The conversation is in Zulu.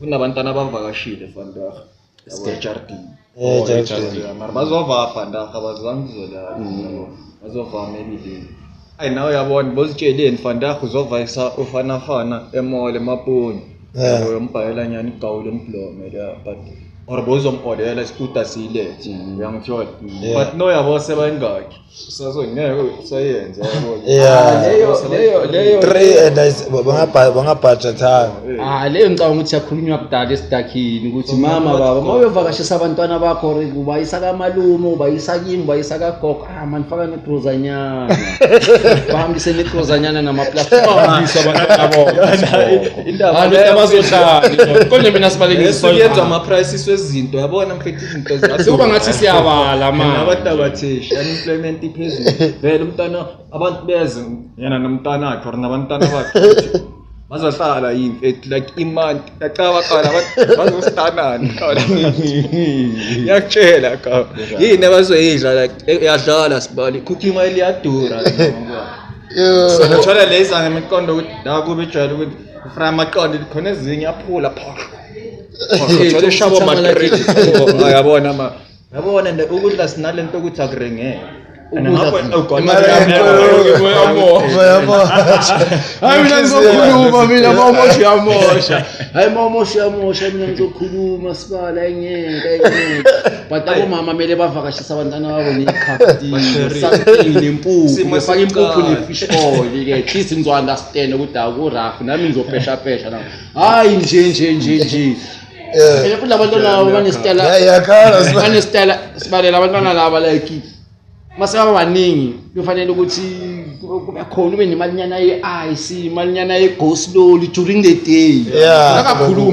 Kunabantwana abavakashile vandag. Yabo, ejardini. Eh, Oh, Justin. ejardini. Yeah, mara bazova vandag, abazange kuzolala. Bazova maybe late. Ayi, nawe uyabona, bozitsheleni vandag uzovayisa ufanafana e-mall emaponi. Yeah. Yabo, umbhayela nyana igawule emblome, yeah, but or bozom-ordela isikuta siyilethe, uyangithola? Yeah. But no, yabo, sebayingakhi usazongeke usayenza, yabo. Yeah. Leyo Three and bangabhajethanga. Ah, leyo ngicabanga ukuthi yakhulunywa kudala esidakhini ukuthi mama, baba, uma uyovakashisa abantwana bakho or ubayisa kamalume, ubayisa kimi, ubayisa kagogo, ah man, faka negrozanyana, bahambise negrozanyana namaplastic. Bahambise abantwana bonke. Indaba Hayi, leyo. ukuthi abazohlala konje mina sibalekile. Esukuyenzwa ama-prices wezinto, yabona mfethu, izinto Sekuba ngathi siyabala manje. Abantu abatheshi, unemployment iphezulu vele. Umntwana, abantu beze yena nomntwana wakhe or nabantwana bakhe ukuthi bazohlala yini, mfethu, like imonth yacabaqala bazositanani. Ngiyakutshela ka yini abazoyidla, like uyadlala sibali, cooking oil iyadura. Yo. Uthola lezi ngemiqondo ukuthi la kube ijwayele ukuthi ufraya amaqondo, khona ezinye aphula pho, uthola ishabo ma-3, yabona ma, yabona nje ukudla sinalento ukuthi akurengeke. Hayi, mina ngizokhuluma mina, mawumosha uyamosha. Hayi, mawumosha uyamosha. Mina ngizokhuluma sibala, ayingeke, ayingeke, but abomama kumele bavakashise abantwana babo ney'khaftini, something nempuphu. Isimo Befake impuphu esiqala. ne-fish oil-ke, at least ngizo-understand ukuthi akurafu, nami ngizopeshapesha nami. Hhayi nje nje nje nje. Yeah. And futhi labantwana laba banesitayela. Yeah, iyakhala. Banesitayela sibalela abantwana laba, like mase baba baningi, kufanele ukuthi kube khona ube nemalinyana ye-ice, imalinyana ye-go slowly during the day. Yeah. Akakhulumi.